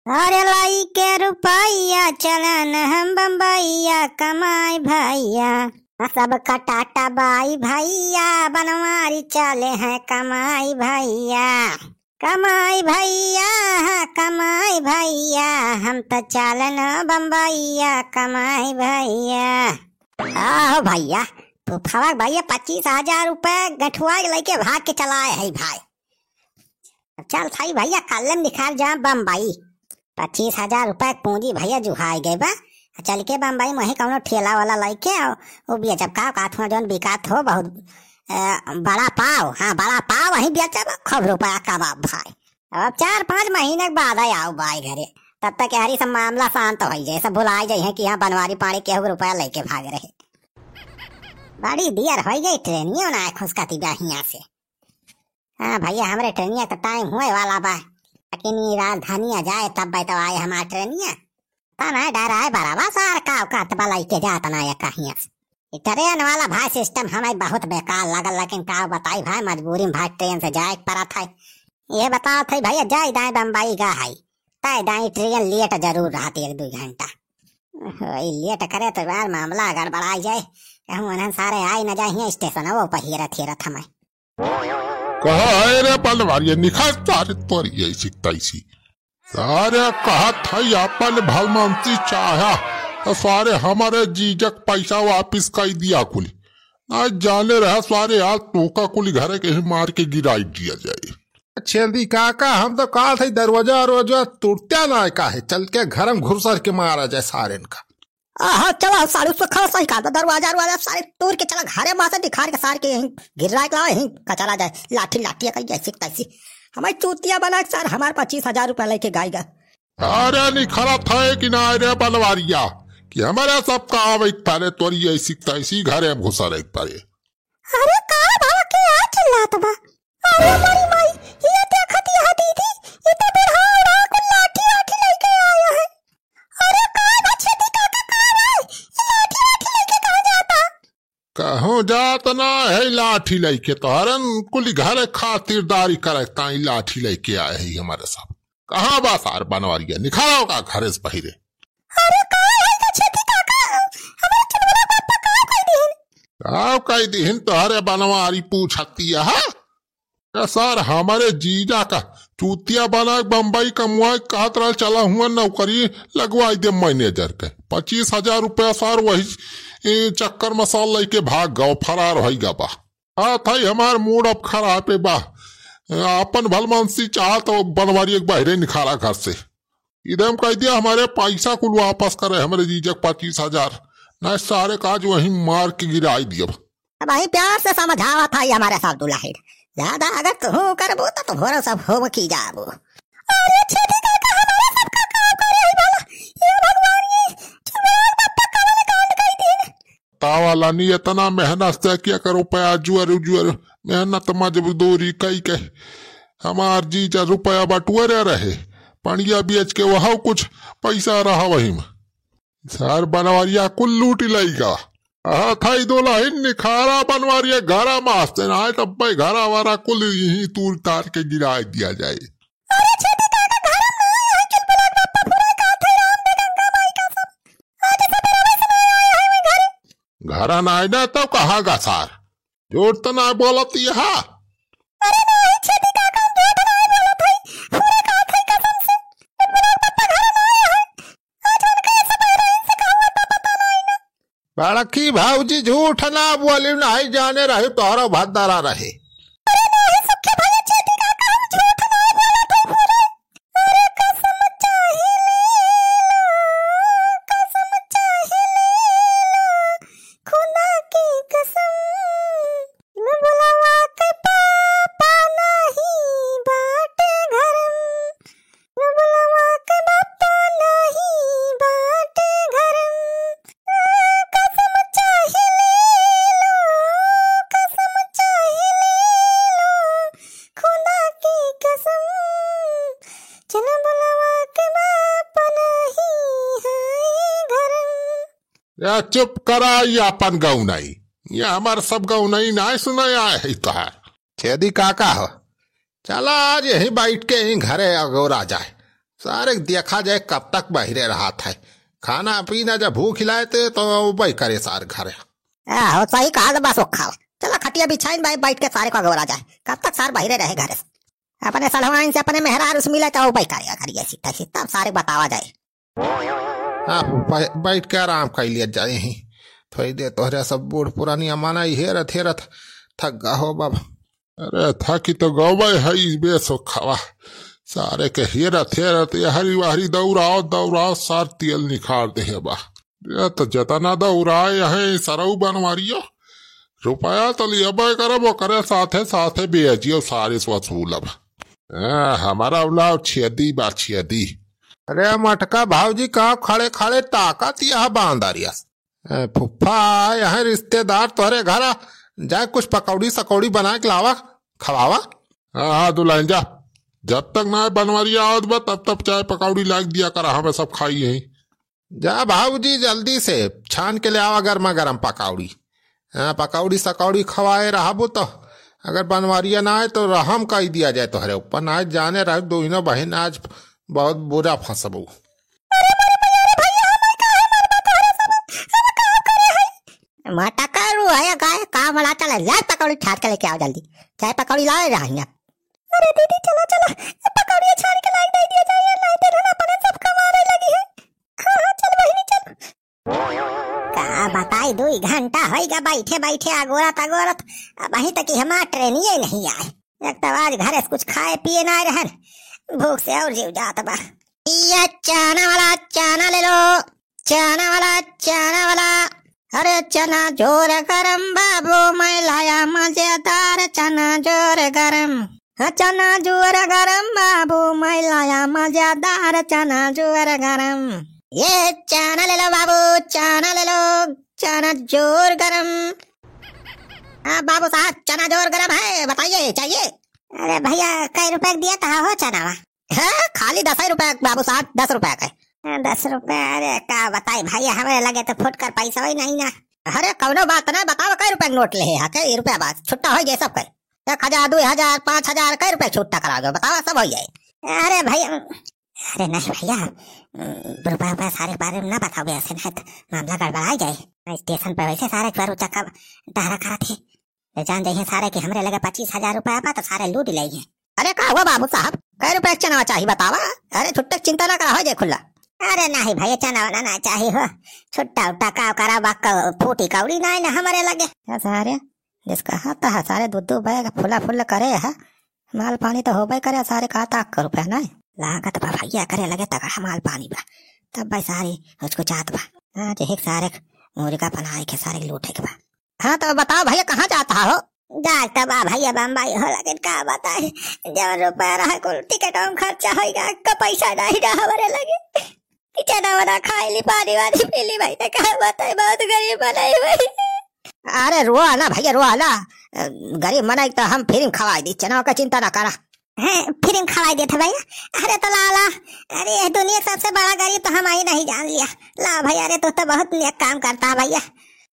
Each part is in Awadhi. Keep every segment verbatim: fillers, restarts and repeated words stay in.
अरे लाई के रुपया चलन हम बम्बैया कमाई भैया। सब कटाटा बाई भैया, बनवारी चले हैं कमाई भैया। कमाई भैया, हाँ, कमाई भैया, हम त चलन बम्बैया कमाई भैया। आहो भैया, फूफावा भैया पच्चीस हजार रुपया गठुआ के लइके भाग के चलाए है भाई। अब चल थाई भैया, कल्ले में निकाल जा बम्बई। पच्चीस हजार रुपया के पूंजी भैया जुहाई गए बा। चल के बम्बई में वहीं कौनो ठेला वाला लइके आओ, वो बेचब का, काथुआ जौन बिकात हो बहुत, अ, बड़ा पाव, हाँ, बड़ा पाव वहीं बेचब, खूब रुपया कमाब भाई। अब चार पाँच महीने के बाद ही आओ भाई घरे, तब तक यार ये सब मामला शांत हो जाए, सब भुला जाए हैं कि यहाँ बनवारी पानी केहू के रुपया लेके भाग रहे। बड़ी देर हो गई, ट्रेनियो ना खुसकती बा हियाँ से। हाँ भैया, हमरे ट्रेनिया का टाइम हुए वाला बा, लेकिन ये राजधानी आ जाए तब तो आए हमार ट्रेनिया। ता ना डर आए बराबर सार का औकात बा लइके जात ना ये कहिया से। ये ट्रेन वाला भाई सिस्टम हमें बहुत बेकार लगल, लेकिन का बताई भाई, मजबूरी में भाई ट्रेन से जाए के पड़त है। ये बताओ थे भैया, जाए दाए बम्बई गा है, तय दाए ट्रेन लेट जरूर रहती एक दो घंटा। वही लेट करे तो यार मामला गड़बड़ा जाए, कहूँ उन्हन सारे आए न जाए हियाँ स्टेशन वो पर हेरत हेरत हमें। कहा है रे पलवारिया, निखार सारे तोरी ऐसी तैसी। सारे कहत है अपन भलमंसी चाहा, तो सारे हमारे जीजक पैसा वापिस कर दिया कुली। ना जाने रहा सारे आज तोका कुली घरे के ही मार के गिराई दिया जाए। छेदी काका, हम तो कहा थे दरवाजा वरवाजा तोड़त्या ना है, काहे चल के घर में घुसर के मारा जाए सारे इनका। आहा, चला सारे उसको खड़ा सही कहा, दरवाजा वरवाजा सारे तोड़ के चला घरे में से निखार के सार के यहीं गिरा के लाओ, यहीं कचरा जाए, लाठी लाठी कहीं जैसी तैसी। हमारी चूतिया बना के सार हमारे पच्चीस हजार रुपया लेके गाएगा। अरे निखरा था कि ना रे पलवारिया, कि हमारा सब का आवे एक परे तोरी ऐसी तैसी घरे में घुसा रहे परे। अरे का बाबा के आ चिल्लात बा? अरे हमारी माई, ये देखत यह दीदी, ये तो बूढ़ा उढ़ा कुल लाठी वाठी लेके आया है। अरे का बा छेदी काका, का बा? ये लाठी वाठी लेके कहाँ जाता? कहूँ जात ना है लाठी लेके, तोहरन कुल घर खातिरदारी करे ताई लाठी लेके आए है हमारे सब। कहाँ बा सार बनवारिया, निखारा का घरे से बहिरे। अरे का है का छेदी काका, हमारे चुलबुला बापा का कह दीहिन? का कह दीहिन तोहरे बनवारी पूछती है? ए सार, हमारे जीजा का चूतिया बना के बम्बई कमवाए कहत रहा, चला हुआ नौकरी लगवाई दे मैनेजर के। पच्चीस हजार रुपया सार वही, ए, चक्कर में सार लेके भाग गवा, फरार होई गा बा। आ थाई हमार मूड अब खराब है बा। आपन भलमानसी चाहत हो बनवारी एक बहिरे निखारा घर से। इदम कह दिया हमारे पैसा कुल वापस करे, हमारे जीजा के पच्चीस हजार। ना सारे काज वहीं मार के गिराई दियब। अब वही प्यार से समझावा था ये हमारे साथ दुलाहिर। ज्यादा अगर तू करबो तो तुम्हारा सब हो की जाबो। अरे छेदी काका, हमारे सबका का करे ही भला? ये भगवान, ये चुड़ैल बप्पा कवन कांड कई दिन? तावा लानी इतना मेहनत से किया करो, रुपया जुअर उजुअर, मेहनत मजदूरी कई के हमार जीजा रुपया बटुअरे रहे, पनिया बेच के वहाँ कुछ पैसा रहा वही में। सार बनवारिया कुल लूटी लइगा। आहा थाई दुलाहिन निखारा बनवारिया घरा मास्ते ना आए तब भाई घरा वारा कुल यहीं तूर तार के गिराए दिया जाए। अरे छेदी काका, घर में नहीं है, चुलबुला के बापा फुरे का थे राम दे गंगा माई का सब। आज से बराबर से नहीं आया है मैं घर। घर ना आए ना तो कहाँ का सार? झूठ तो ना बोलत यहा। अरे नहीं छेदी काका, झूठ नहीं बोलत है। फुरे का थे कसम से। चुलबुला के बापा घर में आया है। आज उनके ऐसे बहराइन से कहूँ तो पता नहीं ना। बड़की भौजी झूठ ना बोली, नहीं जाने रहे तोहरो भद्दरा रहे। अरे नाही सख्या भैया, छेदी काका हम झूठ नाही बोलत है फुरे। अरे कसम चाहे ले लो, कसम चाहे ले लो, खुदा की कसम। चुलबुलवा के पापा नाही बाटे घर में। चुलबुलवा के बापा नाही बाटे घर में। आ, कसम चाहे ले लो, कसम चाहे ले लो, खुदा की कसम। चुलबुलवा के बापा नाही है घर में। या चुप करा, ये अपन गौनई, ये हमार सब गौनई नाय सुनाया है तोहार। छेदी काका हो, चला आज यहीं बैठ के यहीं घरे अगोरा जाए। सारे देखा जाए कब तक बहिरे रहत है। खाना पीना जब भूख लाए ते तो अउबे करे सार घरे। आहो, सही कहा तो बस वो खावा। चला खटिया बिछाइन भाई, बैठ के सारे को अगोरा जाए। कब तक सार बहिरे रहे घरे से? अपने सलवाइन से अपने मेहरारू से मिले तो अउबे करे घरे ऐसी तैसी, तब सारे बतावा जाए। हाँ, बै-, बैठ के आराम कर लिया जाए ही। थोड़ी देर तोहरे सब बूढ़ पुरानिया माना ही हेरत हेरत थक गा हो बाबा। अरे थकी तो गौबे है इस बेसुखवा। सारे के हेरत हेरत यहरी वहरी दौड़ाओ दौड़ाओ सार तेल निकाल दे है बा। ये तो जतना दौड़ाए है सरऊ बनवारियो। रुपया तो लियबे करब, ओकरे साथे साथे बेजियो सारे से वसूलब। ए, हमारा उलाव छेदी बा छेदी। अरे मटका भाऊजी, कहाँ खड़े खड़े ताकत यह बांदरिया? ए, फुफ्फा, यहाँ रिश्तेदार तोहरे घर आ, जाए कुछ पकौड़ी सकौड़ी बना के लावा, खवावा। हाँ, हाँ, दुल्हन जा, जब तक ना बनवरिया आवत बा, तब तक चाय पकौड़ी लाग दिया करा, हमें सब खाई यहीं। जा भाऊजी, जल्दी से छान के ले आवा गर्मा गर्म पकौड़ी। हाँ, पकौड़ी सकौड़ी खवाए रहबू तो, अगर बनवरिया ना आए तो रहम कई दिया जाए तोहरे ऊपर। ना जाने रह दोनों बहन आज बहुत बुरा फंसबू। अरे मोरे भैया, अरे भैया, हमार काहे मरबा तोहरे सब, सब का करे है? मटका रू है गाय, का बड़ा चला, ला पकौड़ी छान के लेके आओ जल्दी। चाय पकौड़ी लाए रहिया। अरे दीदी, चला, चला, ये पकौड़िया छान के लाई दे दिया जाए, लाई दे ना, अपने सब कमारे लगी है। हाँ, हाँ, चल बहिनी, चल। का बताई, दुई घंटा होइगा बैठे बैठे अगोरत अगोरत, अबहीं तक हमार ट्रेनिये नहीं आए। एक तो आज घरे से कुछ खाए पिए ना रहन, भूख से और जीव जात बा। ये चना वाला चना ले लो, चना वाला चना वाला। अरे चना जोर गरम बाबू, मैं लाया मजेदार चना जोर गरम। हाँ, चना जोर गरम बाबू, मैं लाया मजेदार चना जोर गरम। ये चना ले लो बाबू, चना ले लो, चना जोर गरम। हाँ बाबू साहब, चना जोर गरम है, बताइए, चाहिए? अरे भैया, कै रुपया क दिया था हो चनावा? हाँ, खाली दस ही रुपया बाबू साहब, दस रुपया का। हाँ, दस रुपया, अरे का बताई भैया, हमरे लगे तो फुटकर पैसा ही नहीं ना। अरे कौनो बात ना, बताओ कै रुपया क नोट ले है, कै रुपया बात, छुट्टा हो गया सब कै। एक हजार, दुई हजार, पाँच हजार, कै रुपया छुट्टा कराओगे, बताओ, सब हो जाए। अरे भैया, अरे नहीं भैया, रुपया, रुपया सारे के बारे में ना बताओगे ऐसे, नहीं तो मामला गड़बड़ा जाए। स्टेशन पर वैसे सारे के बारे में चक्का टहरा खड़ा थे। ये जान जाइए सारे कि हमरे लगे पच्चीस हजार रुपया बा तो सारे लूट लेइहैं। अरे का हुआ बाबू साहब, कै रुपया क चना चाही बतावा? अरे छुट्टे क चिंता ना करा, हो जाए खुल्ला। अरे नहीं भैया, चना वाला ना चाही हो, छुट्टा उट्टा का करा बा, क-, फूटी कौड़ी ना है ना हमरे लगे। या सारे, जिसका हाथ है सारे दो दो बैग फुला फुल करे है, माल पानी तो होबे करे सारे, का ताक का रुपया ना है। लागत बा भैया करे लगे तगड़ा माल पानी बा, तब भाई सारे उसको चाहत बा। हाँ, जे एक सारे मुर्गा बनाए के सारे लूटे के बा। हाँ, तो बताओ भैया, कहाँ जाता हो? जात बा भैया बम्बई हो, लेकिन का बताई, जवन रुपया रहा कुल टिकट में खर्चा होइगा, का पैसा नहीं रहा हमरे लगे। कि चना वना खाई ली, पानी वानी पी ली भाई, तो का बताई, बहुत गरीब बनाई भाई। अरे रोआ ना भैया, रोआ ना, गरीब मनई तो हम फ्री में खवाई दी, चना का चिंता ना करा। हैं, फ्री में खवाई देत है भैया। अरे तो लाओ, लाओ। अरे ये दुनिया का सबसे बड़ा गरीब तो हम ही नहीं जान लिया। लाओ भैया, अरे तू तो बहुत नेक काम करता है भैया।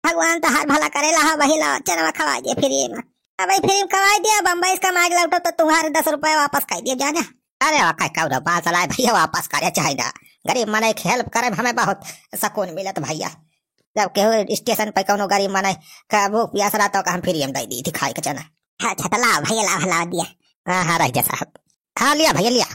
भगवान तो हर भला करे, लाओ भाई, लाओ, चनवा खवाई दिया फ्री में। अब भाई फ्री में खवाई दिया, बम्बई से कमा के लौटो तो तुम्हारे दस रुपया वापस कर दिया जाना। अरे वाह, का कौनो बात लाए भैया, वापस करे चाहे ना। गरीब मनई के हेल्प करे में हमें बहुत सुकून मिलत भैया। जब केहू स्टेशन पे कौनो गरीब मनई का भूख प्यास रहा तो हम फ्री में दे दी थी खाए के चना। अच्छा, तो लाओ भैया, लाओ, लाओ दिया। हाँ, हाँ, रह जा साहब। हाँ, लिया भैया, लिया।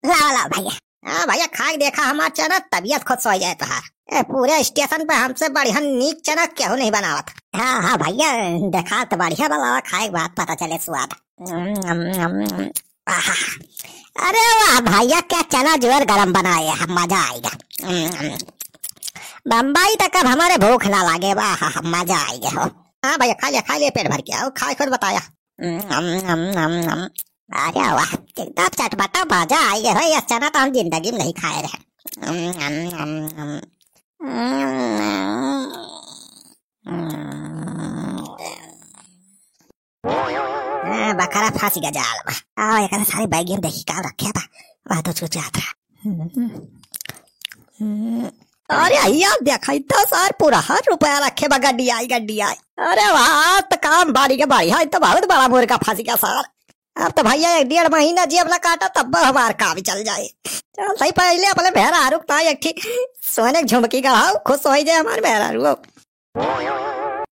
लाओ, लाओ भैया। हाँ भैया, खाए के देखा हमार चना, तबियत खुश हो जाए तोहार। ए, पूरे स्टेशन पे हमसे बढ़िया नीक चना केहू नहीं बनावत। हाँ, हाँ भैया, देखा तो बढ़िया बा, लावा खाए के बाद पता चले स्वाद। आहा। अरे वाह भैया, क्या चना जोर गरम बनाए हैं, मजा आएगा। बम्बई तक अब हमारे भूख ना लागे, वाह, मजा आएगा हो। हाँ भैया, खा लिया, खा लिया पेट भर के, आओ खाए खुद बताया। अरे वाह, एकदम चटपटा मजा आएगा हो, ये चना तो हम जिंदगी में नहीं खाए रहे। हाँ, बकरा फंस गया जाल में। आओ, एक सारी बैगियन देखी का रखे बा। वह तो छुच जाता। अरे, अइया देखा, इतना सार पुरहर रुपया रखे बा, गड्डी आई, गड्डी आई। अरे वाह, तो काम बाड़ी के बाड़ी है, तो बहुत बड़ा मुर्गा फंस गया सार। अब तो भैया एक डेढ़ महीना जेब ला काटा, तब हमार काम चल जाए। चल सही, पहले अपने मेहरारू का एक ठी सोने के झुमकी गढ़ाओ, खुश होइ जाए हमार मेहरारू।